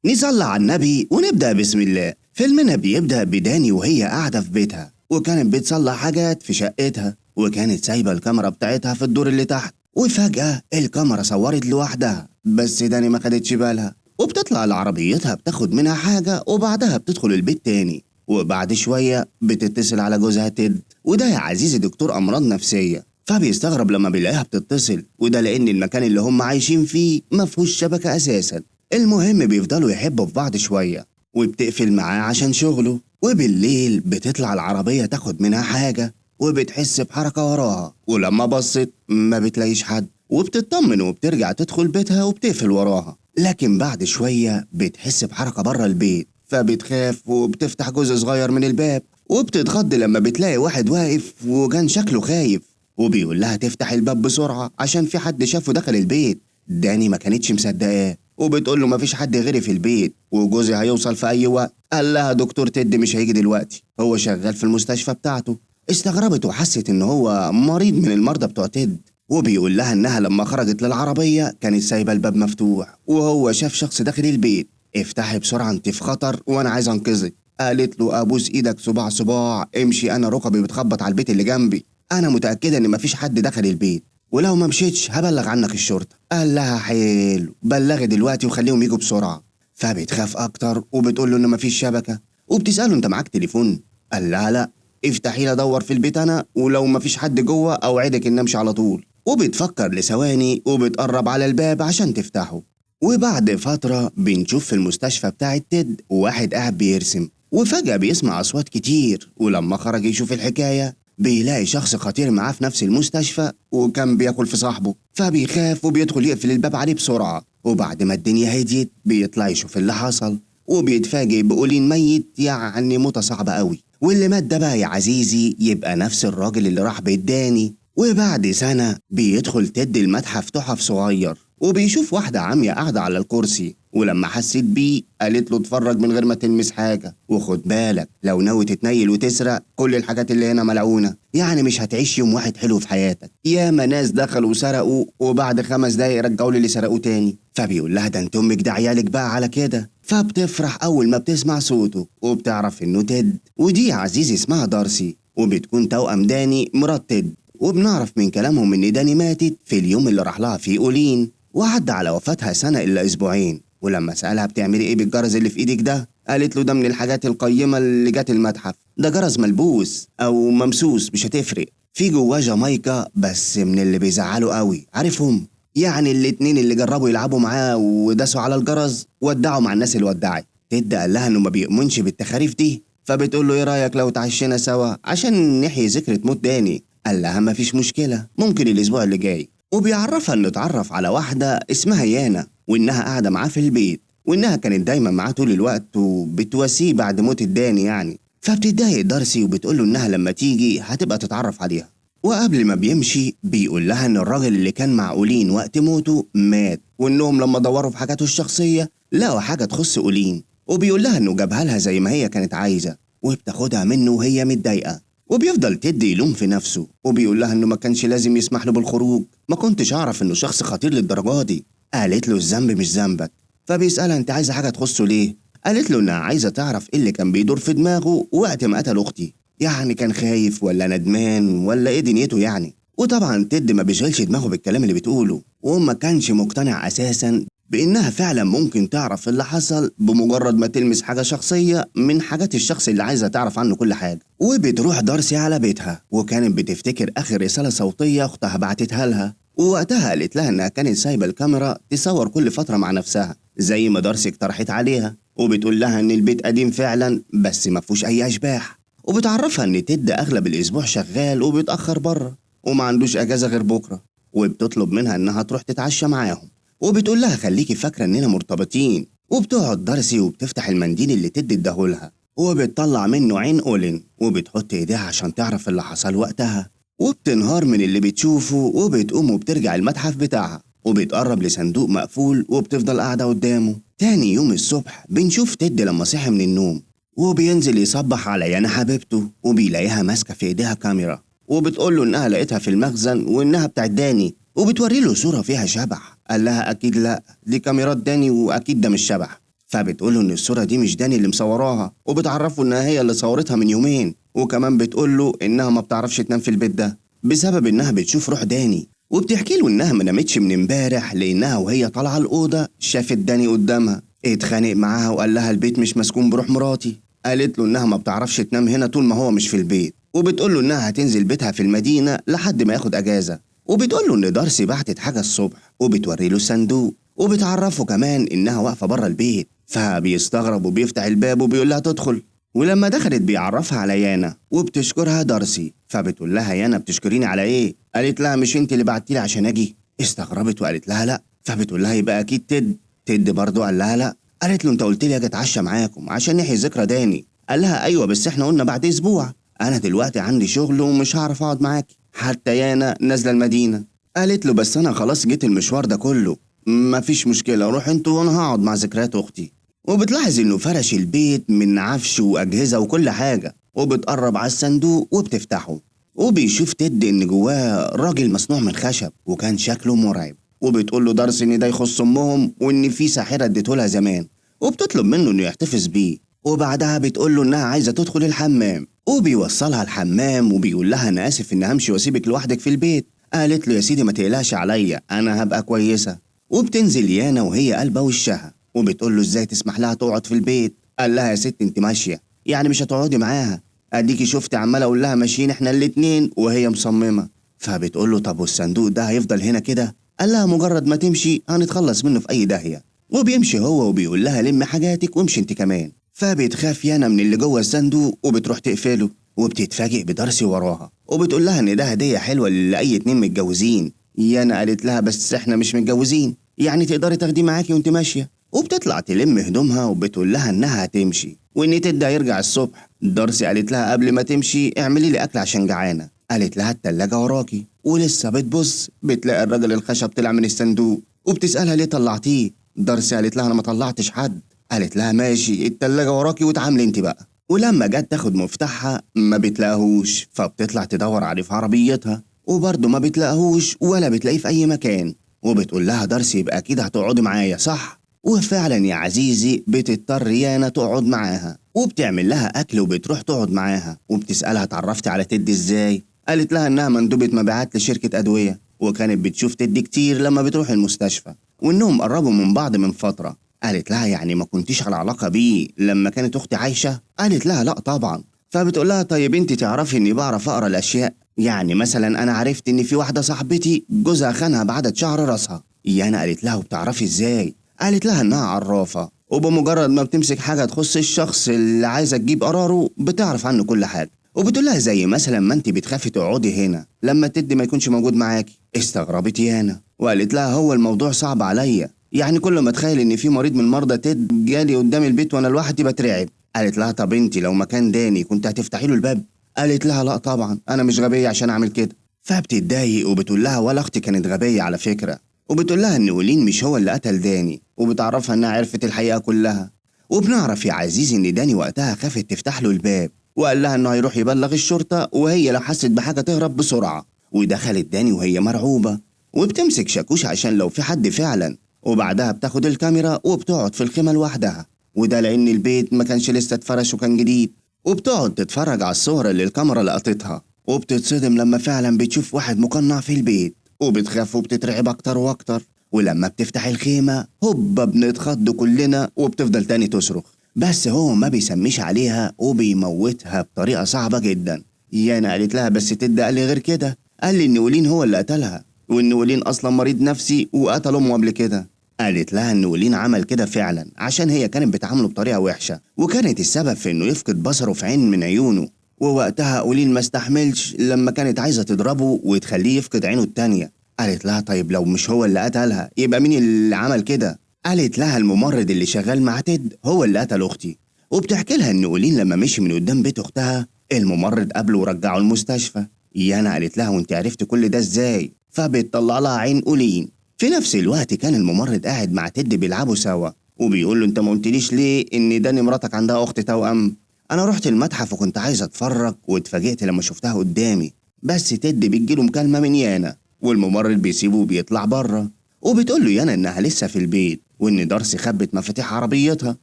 نصلي على النبي ونبدأ بسم الله. فيلمنا بيبدأ بداني وهي قاعدة في بيتها، وكانت بتصلح حاجات في شقتها، وكانت سايبة الكاميرا بتاعتها في الدور اللي تحت، وفجأة الكاميرا صورت لوحدها، بس داني ما خدتش بالها، وبتطلع لعربيتها بتاخد منها حاجة، وبعدها بتدخل البيت تاني. وبعد شوية بتتصل على جوزها تيد، وده يا عزيزي دكتور أمراض نفسية، فبيستغرب لما بيلاقيها بتتصل، وده لأن المكان اللي هم عايشين فيه ما فيهوش شبكة أساسا. المهم بيفضلوا يحبوا في بعض شوية، وبتقفل معاه عشان شغله. وبالليل بتطلع العربية تاخد منها حاجة، وبتحس بحركة وراها، ولما بصت ما بتلاقيش حد، وبتطمن وبترجع تدخل بيتها وبتقفل وراها. لكن بعد شوية بتحس بحركة بره البيت، فبتخاف وبتفتح جزء صغير من الباب، وبتتخض لما بتلاقي واحد واقف وكان شكله خايف، وبيقول لها تفتح الباب بسرعة عشان في حد شافه دخل البيت. داني ما كانتش مصدقاه، وبتقول له مفيش حد غيري في البيت وجوزي هيوصل في أي وقت. قال لها دكتور تيد مش هيجي دلوقتي، هو شغال في المستشفى بتاعته. استغربت وحست إن هو مريض من المرضى بتوع تيد، وبيقول لها إنها لما خرجت للعربية كانت سايبة الباب مفتوح، وهو شاف شخص داخل البيت. افتحي بسرعة انت في خطر وأنا عايز أنقذك. قالت له أبوس إيدك صباع صباع، امشي أنا ركبي بتخبط على البيت اللي جنبي، أنا متأكدة إن مفيش حد دخل البيت، ولو ما مشيتش هبلغ عنك الشرطة. قال لها حلو، بلغي دلوقتي وخليهم يجوا بسرعة. فبتخاف أكتر وبتقول له إن مفيش شبكة، وبتسأله أنت معاك تليفون؟ قال لها لا، افتحي لي أدور في البيت أنا، ولو مفيش حد جوه أوعدك إن أمشي على طول. وبتفكر لثواني وبتقرب على الباب عشان تفتحه. وبعد فترة بنشوف في المستشفى بتاعة تيد واحد قاعد بيرسم، وفجأة بيسمع أصوات كتير، ولما خرج يشوف الحكاية بيلاقي شخص خطير معاه في نفس المستشفى وكان بياكل في صاحبه، فبيخاف وبيدخل يقفل الباب عليه بسرعة. وبعد ما الدنيا هديت بيطلع يشوف اللي حصل، وبيتفاجئ بأولين ميت، يعني موتة صعبة قوي. واللي مات ده بقى يا عزيزي يبقى نفس الراجل اللي راح بيت داني. وبعد سنة بيدخل تيد المتحف تحف صغير، وبيشوف واحدة عمية قاعدة على الكرسي، ولما حسيت بيه قالت له اتفرج من غير ما تلمس حاجة، وخد بالك لو ناوي تتنيل وتسرق كل الحاجات اللي هنا ملعونة، يعني مش هتعيش يوم واحد حلو في حياتك. ياما ناس دخلوا وسرقوا وبعد 5 دقايق رجعوا اللي سرقوه تاني. فبيقول لها ده انت امك ده عيالك بقى على كده. فبتفرح اول ما بتسمع صوته وبتعرف انه تيد، ودي يا عزيزي اسمها دارسي، وبتكون توأم داني مرات تيد. وبنعرف من كلامهم ان داني ماتت في اليوم اللي راح لها فيه اولين، وعدى على وفاتها سنة إلا أسبوعين. ولما سألها بتعملي إيه بالجرس اللي في إيدك ده؟ قالت له ده من الحاجات القيمة اللي جت المتحف، ده جرس ملبوس أو ممسوس مش هتفرق، في جواه جامايكا بس من اللي بيزعلوا قوي، عارفهم؟ يعني الاتنين اللي جربوا يلعبوا معاه وداسوا على الجرس ودعوا مع الناس اللي ودعت. تيد قال لها إنه ما بيؤمنش بالتخاريف دي، فبتقول له إيه رأيك لو تعشينا سوا عشان نحيي ذكرى موت داني؟ قال لها مفيش مشكلة، ممكن الأسبوع اللي جاي. وبيعرفها انه اتعرف على واحدة اسمها يانا، وانها قاعدة معاه في البيت، وانها كانت دايما معاه طول الوقت وبتواسيه بعد موت الداني يعني. فبتتضايق دارسي وبتقول له انها لما تيجي هتبقى تتعرف عليها. وقبل ما بيمشي بيقول لها ان الراجل اللي كان مع اولين وقت موته مات، وانهم لما دوروا في حاجاته الشخصية لقوا حاجة تخص اولين، وبيقول لها انه جابها لها زي ما هي كانت عايزة، وبتاخدها منه وهي متضايقة. وبيفضل تيد يلوم في نفسه، وبيقول لها انه ما كانش لازم يسمح له بالخروج، ما كنتش اعرف انه شخص خطير للدرجه دي. قالت له الذنب مش ذنبك. فبيسالها انت عايزه حاجه تخصه ليه؟ قالت له انها عايزه تعرف ايه اللي كان بيدور في دماغه وقت ما قتل اختي، يعني كان خايف ولا ندمان ولا ايه دنيته يعني. وطبعا تيد ما بيشغلش دماغه بالكلام اللي بتقوله، وما كانش مقتنع اساسا بانها فعلا ممكن تعرف اللي حصل بمجرد ما تلمس حاجه شخصيه من حاجات الشخص اللي عايزه تعرف عنه كل حاجه. وبتروح دارسي على بيتها، وكانت بتفتكر اخر رساله صوتيه اختها بعتتها لها، ووقتها قالت لها انها كانت سايبه الكاميرا تصور كل فتره مع نفسها زي ما دارسي اقترحت عليها، وبتقول لها ان البيت قديم فعلا بس ما فيهوش اي اشباح. وبتعرفها ان تيد اغلب الاسبوع شغال وبيتاخر بره وما عندوش اجازه غير بكره، وبتطلب منها انها تروح تتعشى معاهم، وبتقول لها خليكي فاكره اننا مرتبطين. وبتقعد دارسي وبتفتح المنديل اللي تيد اداهولها، وبتطلع منه عين اولين، وبتحط ايديها عشان تعرف اللي حصل وقتها، وبتنهار من اللي بتشوفه، وبتقوم وبترجع المتحف بتاعها، وبتقرب لصندوق مقفول وبتفضل قاعده قدامه. تاني يوم الصبح بنشوف تيد لما صحي من النوم، وبينزل يصبح على يانا حبيبته، وبيلاقيها ماسكه في ايديها كاميرا، وبتقول له انها لقيتها في المخزن وانها بتاعت داني، وبتوري له صوره فيها شبح. قال لها اكيد لا، دي كاميرات داني واكيد ده مش شبح. فبتقول له ان الصورة دي مش داني اللي مصوراها، وبتعرفه انها هي اللي صورتها من يومين، وكمان بتقول له انها ما بتعرفش تنام في البيت ده بسبب انها بتشوف روح داني. وبتحكي له انها ما نامتش من امبارح لانها وهي طالعه الاوضة شافت داني قدامها، اتخانق معاها وقال لها البيت مش مسكون بروح مراتي. قالت له انها ما بتعرفش تنام هنا طول ما هو مش في البيت، وبتقول له انها هتنزل بيتها في المدينة لحد ما ياخد اجازه. وبتقول له ان دارسي بعتت حاجة الصبح، وبتوري له الصندوق، وبتعرفه كمان انها واقفة بره البيت. فبيستغرب وبيفتح الباب وبيقول لها تدخل. ولما دخلت بيعرفها على يانا وبتشكرها دارسي. فبتقول لها يانا بتشكريني على ايه؟ قالت لها مش انت اللي بعتيلي عشان اجي؟ استغربت وقالت لها لا. فبتقول لها يبقى اكيد تد. تد برضه قال لها لا. قالت له انت قلت لي اجي اتعشى معاكم عشان نحيي ذكرى داني. قال لها ايوه بس احنا قلنا بعد اسبوع، انا دلوقتي عندي شغل ومش هعرف اقعد معاكي، حتى يانا نازله المدينة. قالت له بس انا خلاص جيت المشوار ده كله، مفيش مشكلة روح انتوا وانا هقعد مع ذكريات اختي. وبتلاحظ انه فرش البيت من عفش واجهزة وكل حاجة، وبتقرب على الصندوق وبتفتحه، وبيشوف تد ان جواه راجل مصنوع من خشب وكان شكله مرعب. وبتقول له دارسي ان ده يخص امهم وان في ساحرة اديته لها زمان، وبتطلب منه انه يحتفظ بيه. وبعدها بتقول له انها عايزه تدخل الحمام، وبيوصلها الحمام وبيقول لها انا اسف ان همشي واسيبك لوحدك في البيت. قالت له يا سيدي ما تقلقش عليا انا هبقى كويسة. وبتنزل يانا وهي قلبه وشها، وبتقول له ازاي تسمح لها تقعد في البيت؟ قال لها يا ست انت ماشية يعني مش هتقعدي معاها، اديكي شفت عماله اقول لها ماشيين احنا الاتنين وهي مصممه. فبتقول له طب والصندوق ده هيفضل هنا كده؟ قال لها مجرد ما تمشي هنتخلص منه في اي داهية. وبيمشي هو وبيقول لها لم حاجاتك وامشي انت كمان. فبتخاف يانا من اللي جوه الصندوق وبتروح تقفله، وبتتفاجئ بدارسي وراها، وبتقول لها ان ده هديه حلوة لاي اتنين متجوزين. يانا قالت لها بس احنا مش متجوزين، يعني تقدري تاخديه معاكي وانت ماشية. وبتطلع تلم هدومها وبتقول لها انها هتمشي وان تد هيرجع الصبح. دارسي قالت لها قبل ما تمشي اعملي لي اكل عشان جعانة. قالت لها التلاجة وراكي. ولسه بتبص بتلاقي الراجل الخشب طلع من الصندوق، وبتسألها ليه طلعتيه؟ دارسي قالت لها انا ما طلعتش حد. قالت لها ماشي التلاجة وراكي وتعاملي انت بقى. ولما جت تاخد مفتاحها ما بتلاقيهوش، فبتطلع تدور عليه في عربيتها وبرضه ما بتلاقيهوش ولا بتلاقيه في اي مكان. وبتقول لها دارسي يبقى اكيد هتقعدي معايا صح؟ وفعلا يا عزيزي بتضطر يانا تقعد معاها، وبتعمل لها اكل وبتروح تقعد معاها. وبتسألها اتعرفتي على تد ازاي؟ قالت لها انها مندوبة مبيعات لشركة ادوية، وكانت بتشوف تد كتير لما بتروح المستشفى، وانهم قربوا من بعض من فترة. قالت لها يعني ما كنتيش على علاقة بيه لما كانت اختي عايشة؟ قالت لها لا طبعا. فبتقول لها طيب انت تعرفي اني بعرف اقرا الاشياء، يعني مثلا انا عرفت ان في واحدة صاحبتي جوزها خانها بعدد شعر راسها. يانا قالت لها وبتعرفي ازاي؟ قالت لها انها عرافة، وبمجرد ما بتمسك حاجة تخص الشخص اللي عايزة تجيب قراره بتعرف عنه كل حاجة. وبتقول لها زي مثلا ما انت بتخافي تقعدي هنا لما تدي ما يكونش موجود معاكي. استغربت يانا وقالت لها هو الموضوع صعب عليا، يعني كل ما اتخيل ان في مريض من مرضى تد جالي قدام البيت وانا لوحدي بترعب. قالت لها طب انت لو مكان داني كنت هتفتحي له الباب؟ قالت لها لا طبعا انا مش غبية عشان اعمل كده. فبتتضايق وبتقول لها ولا اختي كانت غبية على فكرة. وبتقول لها ان اولين مش هو اللي قتل داني، وبتعرفها انها عرفت الحقيقة كلها. وبنعرف يا عزيزي ان داني وقتها خافت تفتح له الباب، وقال لها انه هيروح يبلغ الشرطة وهي لو حست بحاجة تهرب بسرعة. ودخلت داني وهي مرعوبه، وبتمسك شاكوش عشان لو في حد فعلا. وبعدها بتاخد الكاميرا وبتقعد في الخيمة لوحدها، وده لان البيت ما كانش لسه اتفرش وكان جديد. وبتقعد تتفرج على الصور اللي الكاميرا لقطتها، وبتتصدم لما فعلا بتشوف واحد مقنع في البيت، وبتخاف وبتترعب اكتر واكتر. ولما بتفتح الخيمة هوبا بنتخض كلنا، وبتفضل تاني تصرخ، بس هو ما بيسميش عليها وبيموتها بطريقة صعبة جدا. يانا قالت لها بس تد قال لي غير كده، قال لي ان اولين هو اللي قتلها، وان اولين اصلا مريض نفسي وقتل امه قبل كده. قالت لها ان اولين عمل كده فعلا عشان هي كانت بتعامله بطريقة وحشة، وكانت السبب في انه يفقد بصره في عين من عيونه. ووقتها اولين ما استحملش لما كانت عايزه تضربه وتخليه يفقد عينه التانية. قالت لها طيب لو مش هو اللي قتلها يبقى مين اللي عمل كده؟ قالت لها الممرض اللي شغال مع تيد هو اللي قتل اختي. وبتحكي لها ان اولين لما مشي من قدام بيت اختها الممرض قابله ورجعه المستشفى. يانا قالت لها وانت عرفت كل ده ازاي؟ فبتطلع لها عين اولين. في نفس الوقت كان الممرض قاعد مع تيد بيلعبوا سوا، وبيقول له انت ما قلتليش ليه ان داني مراتك عندها اخت توأم؟ انا رحت المتحف وكنت عايز اتفرج واتفاجئت لما شفتها قدامي. بس تيد بتجيله مكالمة من يانا، والممرض بيسيبه وبيطلع بره. وبتقول له يانا انها لسه في البيت، وان دارسي خبت مفاتيح عربيتها.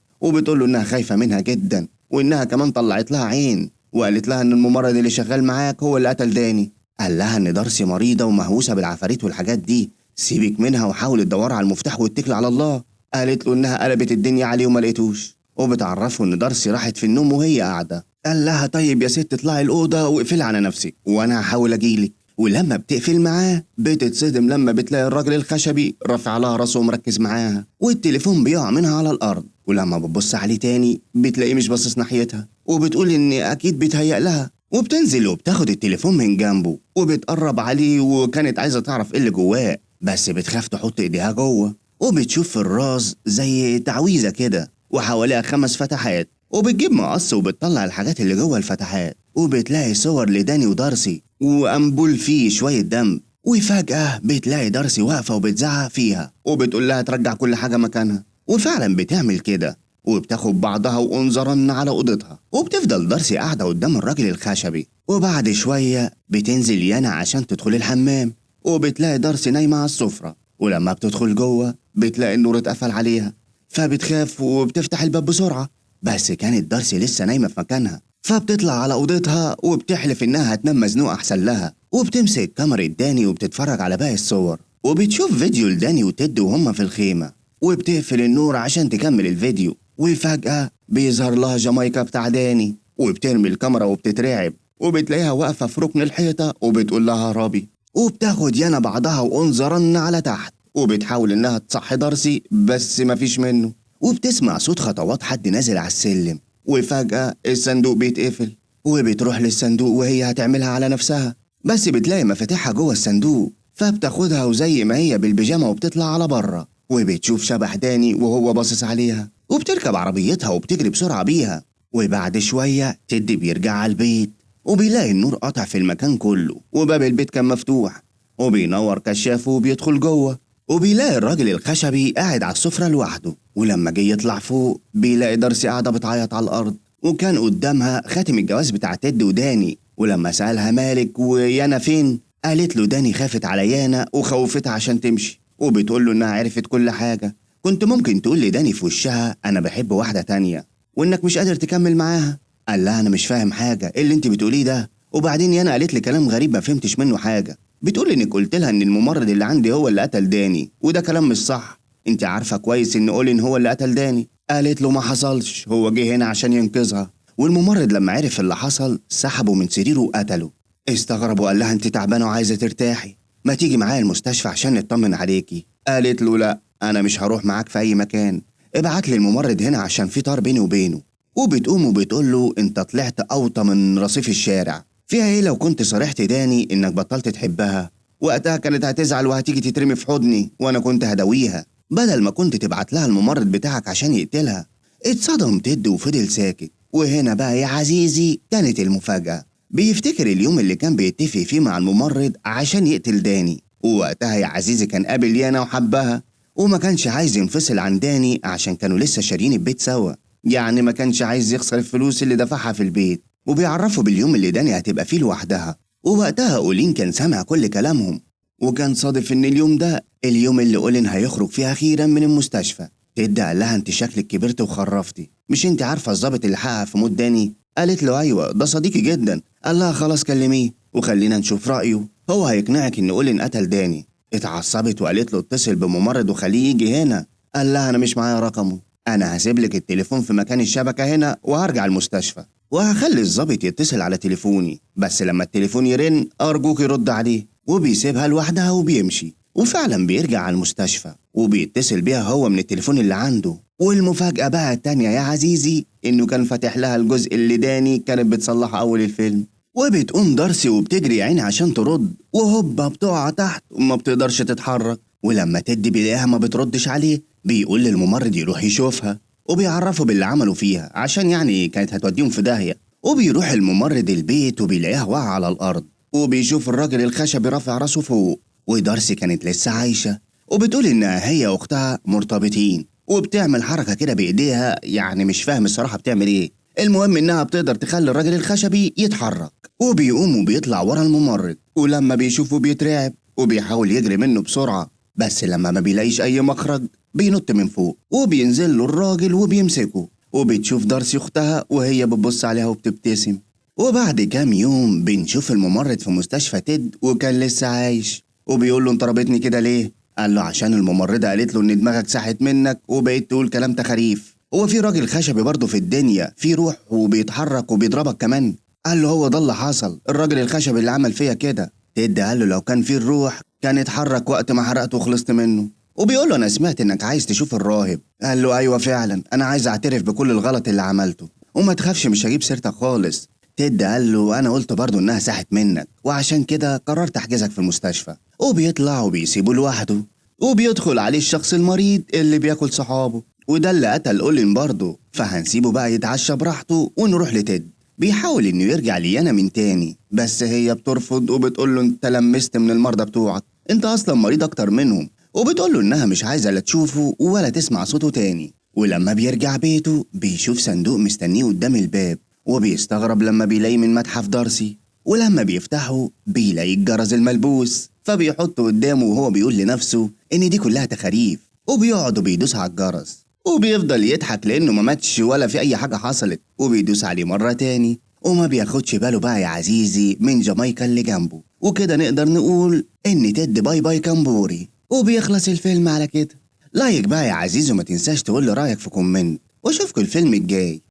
وبتقول له إنها خايفة منها جدا، وإنها كمان طلعت لها عين، وقالت لها إن الممرض اللي شغال معاك هو اللي قتل داني. قال لها إن دارسي مريضة ومهووسة بالعفاريت والحاجات دي، سيبك منها وحاول تدور على المفتاح واتكل على الله. قالت له إنها قلبت الدنيا عليه وما لقيتوش، وبتعرفه إن دارسي راحت في النوم وهي قاعدة. قال لها طيب يا ست اطلعي الأوضة واقفلي على نفسك وأنا هحاول أجيلك. ولما بتقفل معاه بتتصدم لما بتلاقي الراجل الخشبي رافع لها راسه ومركز معاها، والتليفون بيقع منها على الأرض. ولما بتبص عليه تاني بتلاقيه مش باصص ناحيتها، وبتقول إن أكيد بيتهيأ لها، وبتنزل وبتاخد التليفون من جنبه وبتقرب عليه، وكانت عايزة تعرف إيه اللي جواه بس بتخاف تحط إيديها جوه. وبتشوف في الراس زي تعويذة كده وحواليها 5 فتحات، وبتجيب مقص وبتطلع الحاجات اللي جوه الفتحات، وبتلاقي صور لداني ودارسي وأنبول فيه شوية دم. وفجأة بتلاقي دارسي واقفة وبتزعق فيها وبتقول لها ترجع كل حاجة مكانها، وفعلا بتعمل كده وبتاخد بعضها وانظرن على أوضتها. وبتفضل دارسي قاعدة قدام الراجل الخشبي، وبعد شوية بتنزل يانا عشان تدخل الحمام، وبتلاقي دارسي نايمة على السفرة. ولما بتدخل جوه بتلاقي النور اتقفل عليها، فبتخاف وبتفتح الباب بسرعة، بس كانت دارسي لسه نايمة في مكانها. فبتطلع على أوضتها وبتحلف إنها هتنام مزنوقة أحسن لها، وبتمسك كاميرا داني وبتتفرج على باقي الصور، وبتشوف فيديو لداني وتد وهما في الخيمة، وبتقفل النور عشان تكمل الفيديو. وفجأة بيظهر لها جامايكا بتاع داني، وبترمي الكاميرا وبتترعب، وبتلاقيها واقفة في ركن الحيطة وبتقول لها رابي. وبتاخد يانا بعضها وانظرن على تحت، وبتحاول إنها تصحي دارسي بس مفيش منه. وبتسمع صوت خطوات حد نازل على السلم، وفجأة الصندوق بيتقفل، وبتروح للصندوق وهي هتعملها على نفسها، بس بتلاقي مفاتيحها جوه الصندوق، فبتاخدها وزي ما هي بالبيجامة وبتطلع على بره. وبتشوف شبح داني وهو باصص عليها، وبتركب عربيتها وبتجري بسرعة بيها. وبعد شوية تدي بيرجع على البيت، وبيلاقي النور قطع في المكان كله، وباب البيت كان مفتوح، وبينور كشافه وبيدخل جوه، وبيلاقي الراجل الخشبي قاعد على السفرة لوحده. ولما جه يطلع فوق بيلاقي دارسي قاعدة بتعيط على الأرض، وكان قدامها خاتم الجواز بتاع تد وداني. ولما سألها مالك ويانا فين، قالت له داني خافت على يانا وخوفتها عشان تمشي، وبتقول له إنها عرفت كل حاجة، كنت ممكن تقول لداني في وشها أنا بحب واحدة تانية وإنك مش قادر تكمل معاها. قال لها أنا مش فاهم حاجة، إيه اللي أنت بتقوليه ده؟ وبعدين يانا قالت لي كلام غريب ما فهمتش منه حاجة، بتقول إنك قلت لها إن الممرض اللي عندي هو اللي قتل داني، وده كلام مش صح، أنت عارفة كويس إن أولين هو اللي قتل داني. قالت له ما حصلش، هو جه هنا عشان ينقذها. والممرض لما عرف اللي حصل سحبه من سريره وقتله. استغرب وقال لها أنت تعبانة وعايزة ترتاحي، ما تيجي معايا المستشفى عشان نطمن عليكي. قالت له لا، أنا مش هروح معاك في أي مكان، ابعت لي الممرض هنا عشان في طار بيني وبينه. وبتقوم وبتقول له أنت طلعت أوطى من رصيف الشارع، فيها إيه لو كنت صريحت داني إنك بطلت تحبها؟ وقتها كانت هتزعل وهتيجي تترمي في حضني وأنا كنت هداويها، بدل ما كنت تبعت لها الممرض بتاعك عشان يقتلها. اتصدم تد وفضل ساكت. وهنا بقى يا عزيزي كانت المفاجأة، بيفتكر اليوم اللي كان بيتفق فيه مع الممرض عشان يقتل داني، ووقتها يا عزيزي كان قابل يانا وحبها، وما كانش عايز ينفصل عن داني عشان كانوا لسه شاريين البيت سوا، يعني ما كانش عايز يخسر الفلوس اللي دفعها في البيت. وبيعرفوا باليوم اللي داني هتبقى فيه لوحدها، ووقتها أولين كان سامع كل كلامهم، وكان صادف إن اليوم ده اليوم اللي أولين هيخرج فيه أخيرا من المستشفى. تد قال لها أنت شكلك كبرت وخرفتي، مش أنت عارفة الظابط اللي حقق في موت داني؟ قالت له أيوة ده صديقي جدا. قال لها خلاص كلميه وخلينا نشوف رأيه، هو هيقنعك إن أولين قتل داني. اتعصبت وقالت له اتصل بممرض وخليه يجي هنا. قال لها أنا مش معايا رقمه، أنا هسيب لك التليفون في مكان الشبكة هنا وهرجع المستشفى، وهخلي الظابط يتصل على تليفوني، بس لما التليفون يرن أرجوك يرد عليه. وبيسيبها لوحدها وبيمشي، وفعلا بيرجع على المستشفى وبيتصل بيها هو من التليفون اللي عنده. والمفاجأة بقى التانية يا عزيزي إنه كان فاتح لها الجزء اللي داني كانت بتصلحه أول الفيلم. وبتقوم دارسي وبتجري عين عشان ترد، وهوبا بتقع تحت وما بتقدرش تتحرك. ولما تدي بيلاقيها ما بتردش عليه، بيقول للممرض يروح يشوفها، وبيعرفه باللي عملوا فيها عشان يعني كانت هتوديهم في داهية. وبيروح الممرض البيت وبيلاقيها واقعة على الأرض، وبيشوف الراجل الخشبي رافع راسه فوق، ودارسي كانت لسه عايشة، وبتقول إنها هي وأختها مرتبطين، وبتعمل حركة كده بإيديها، يعني مش فاهم الصراحة بتعمل إيه. المهم إنها بتقدر تخلي الراجل الخشبي يتحرك، وبيقوم وبيطلع ورا الممرض، ولما بيشوفه بيترعب وبيحاول يجري منه بسرعة، بس لما ما بيلاقيش أي مخرج بينط من فوق وبينزل له الراجل وبيمسكه. وبتشوف دارسي أختها وهي بتبص عليها وبتبتسم. وبعد كام يوم بنشوف الممرض في مستشفى تيد وكان لسه عايش، وبيقول له انت رابطني كده ليه؟ قال له عشان الممرضة قالت له ان دماغك ساحت منك وبقيت تقول كلام تخاريف. هو في راجل خشبي برضه في الدنيا في روح وبيتحرك وبيضربك كمان؟ قال له هو ده اللي حصل، الراجل الخشبي اللي عمل فيا كده. تيد قال له لو كان في الروح كان اتحرك وقت ما حرقته وخلصت منه. وبيقول له انا سمعت انك عايز تشوف الراهب. قال له ايوه فعلا، انا عايز اعترف بكل الغلط اللي عملته، وما تخافش مش هجيب سيرتك خالص. تيد قال له انا قلت برضه انها ساحت منك، وعشان كده قررت احجزك في المستشفى. وبيطلع وبيسيبه لوحده، وبيدخل عليه الشخص المريض اللي بياكل صحابه، وده اللي قتل اولين برضه، فهنسيبه بقى يتعشى براحته ونروح لتيد. بيحاول انه يرجع ليانا من تاني، بس هي بترفض وبتقول له انت لمست من المرضى بتوعك، انت اصلا مريض اكتر منهم، وبتقول له انها مش عايزه لا تشوفه ولا تسمع صوته تاني. ولما بيرجع بيته بيشوف صندوق مستنيه قدام الباب، وبيستغرب لما بيلاقي من متحف دارسي، ولما بيفتحه بيلاقي الجرس الملبوس، فبيحطه قدامه وهو بيقول لنفسه ان دي كلها تخاريف، وبيقعد وبيدوس على الجرس وبيفضل يضحك لانه ما ماتش ولا في اي حاجة حصلت، وبيدوس عليه مرة تاني وما بياخدش باله بقى يا عزيزي من جامايكا اللي جنبه. وكده نقدر نقول ان تيد bye bye كامبوري، وبيخلص الفيلم على كده. like بقى يا عزيزي، وما تنساش تقول لي رايك في comment، واشوفكوا الفيلم الجاي.